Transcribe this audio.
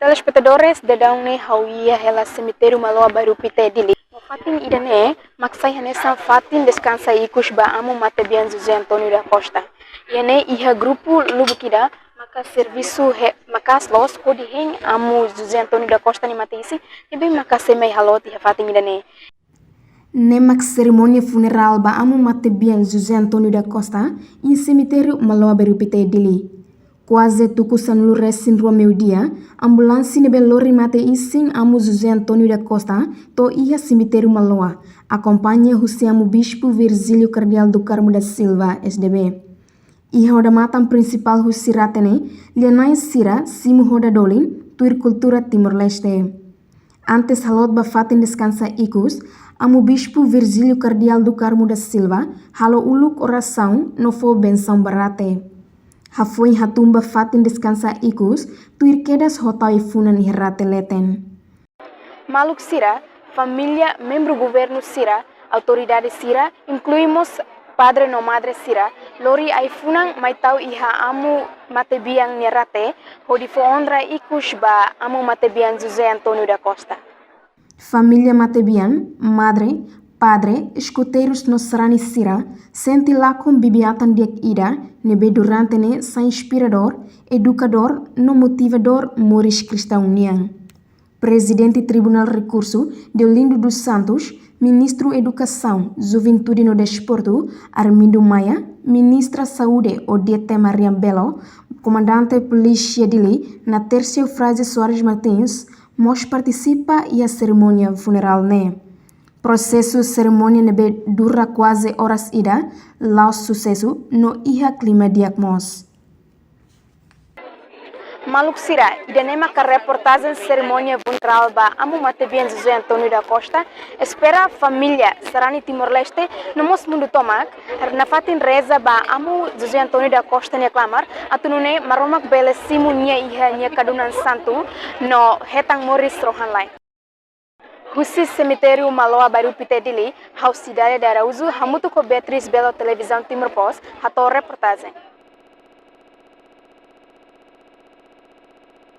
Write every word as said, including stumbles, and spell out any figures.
Telespetadores, daudaun ne'e ha'u iha hela Semitériu Maloa, bairru Pité, Dili. No fatin ida-ne'e mak sai hanesan fatin deskansa ikus ba amu matebian José António da Costa. Iha ne'e iha grupu lubuk ida maka servisu he maka'as loos hodi hein amu José António da Costa nia mate-isin, ne'ebé maka sei mai haloot iha fatin ida-ne'e. Ne'e mak serimónia funerál ba amu matebian José António da Costa iha Semitériu Maloa, bairru Pité, Dili. Kuaze tuku sanulu-resin-rua meiudia, ambulánsia ne'ebé lori mate-isin amu José António da Costa to'o iha Semitériu Maloa, akompaña husi amu Bispu Virgílio Kardeál do Carmo da Silva, S D B. Iha odamatan prinsipál husi rate ne'e, lia-na'in sira simu ho dadolin, tuir kultura Timor-Leste. Antes haloot ba fatin deskansa ikus, amu Bispu Virgílio Kardeál do Carmo da Silva halo uluk orasaun no fó bensaun ba rate. Hafoin hatún ba fatin deskansa ikus, tuir kedas ho tau ai-funan iha rate leten. Maluk sira, família, membru governu sira, autoridade sira, inklui mós padre no madre sira, lori ai-funan mai tau iha amu matebian nia rate, hodi fó onra ikus ba amu matebian José António da Costa. Família matebian, madre, padre, eskoteirus no sarani sira sente lakon bibi-atan di'ak ida ne'ebé durante ne'e sai inspiradór, edukadór no motivadór moris kristaun nian. Prezidente Tribunál Rekursu, Deolindo dos Santos, Ministru Edukasaun, Juventude no Desportu, Armindo Maia, Ministra Saúde, Odete Mariam Belo, Komandante Polísia Dili, Natércio Fraser Soares Martins, mós partisipa iha serimónia funerál ne'e. Prosesu serimónia ne'ebé dura kuaze oras ida, la'ós susesu, no iha klima di'ak mós. Maluk sira, ida-ne'e maka reportajen serimónia funerál ba amu matebian José António da Costa. Espera família, sarani Timor-Leste, no mós mundu tomak, nafatin reza ba amu José António da Costa nia klamar, atu nune'e Maromak bele simu nia iha nia kadunan santu, no hetan moris rohan-laek. Husi Semitériu Maloa, bairru Pité, Dili, ha'u Cidália de Araújo, hamutuk ho Beatriz Belo, Televizaun Timor Post, hato'o reportajen.